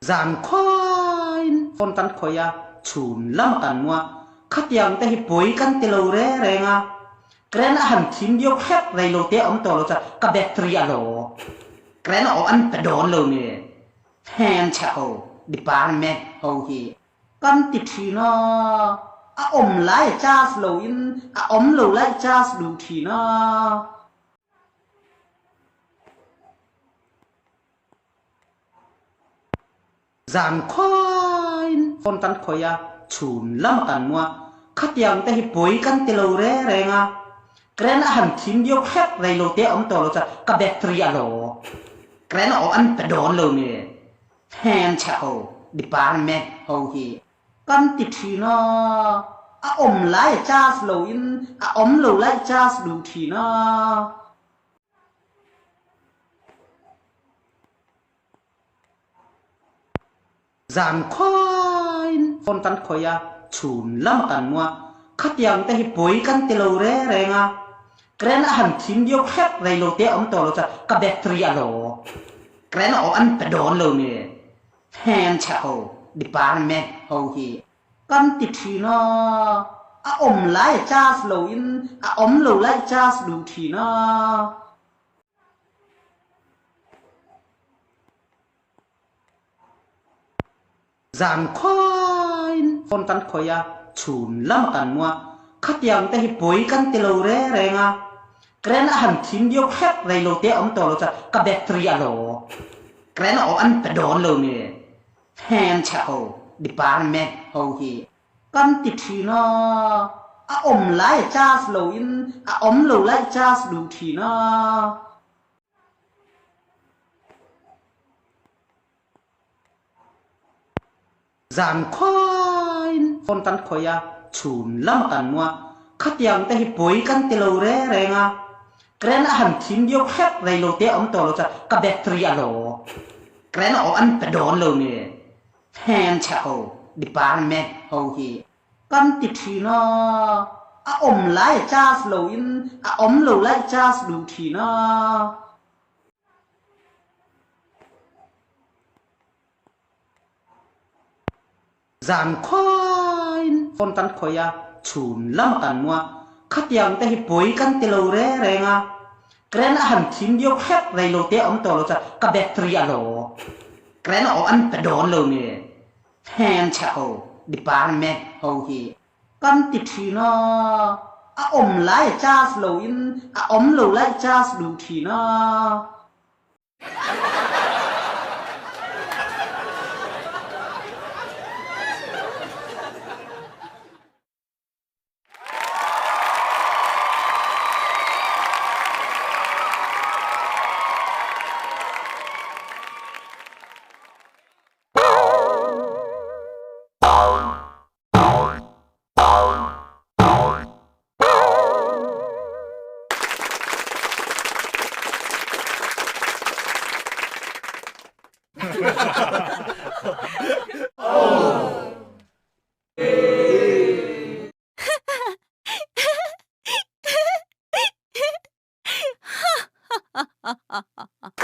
Zan khuain phone kan khawih a, chhun lam kan mu a, khatiang te hi pawi kan ti lo reng reng a, Kren a han thim viau hrep rei lo te a awm tawh lo chuan ka battery a lo. Kren a awm an pe dawn lo ni. Hmel chhe ho department ho hi kan ti thin a, a awm lai charge lo in a awm lo lai charge duh thin a. Zan khuain phone kan khawih a, chhun lam a kan mu a, khatiang te hi pawi kan ti lo reng reng a, Kren a han thim viau hrep rei lo te a awm tawh lo chuan ka battery a lo. Kren a awm an pe dawn lo ni. Hmel chhe ho department ho hi kan ti thin a, a awm lai charge lo in a awm lo lai charge duh thin a. Zan khuain phone kan khawih a, chhun lam a kan mu a, khatiang te hi pawi kan ti lo reng reng a, Kren a han thim viau hrep rei lo te a awm tawh lo chuan ka battery a lo. Kren a awm an pe dawn lo ni. Hmel chhe ho department ho hi kan ti thin a, a awm lai charge lo in a awm lo lai charge duh thin a. Zan khuain phone kan khawih a, chhun lam a kan mu a, khatiang te hi pawi kan ti lo reng reng a, Kren a han thim viau hrep rei lo te a awm tawh lo chuan ka battery a lo. Kren a awm an pe dawn lo ni. Hmel chhe ho department ho hi kan ti thin a, a awm lai charge lo in a awm lo lai charge duh thin a. Zan khuain phone kan khawih a, chhun lam a kan mu a, khatiang te hi pawi kan ti lo reng reng a, Kren a han thim viau hrep rei lo te a awm tawh lo chuan ka battery a lo. Kren a awm an pe dawn lo ni. Hmel chhe ho department ho hi kan ti thin a, a awm lai charge lo in a awm lo lai charge duh thin a. Zan khuain phone kan khawih a, chhun lam a kan mu a, khatiang te hi pawi kan ti lo reng reng a, Kren a han thim viau hrep rei lo te a awm tawh lo chuan ka battery a lo. Kren a awm an pe dawn lo ni. Hmel chhe ho department ho hi kan ti thin a, a awm lai charge lo in a awm lo lai charge duh thin a. Ha ha ha ha ha.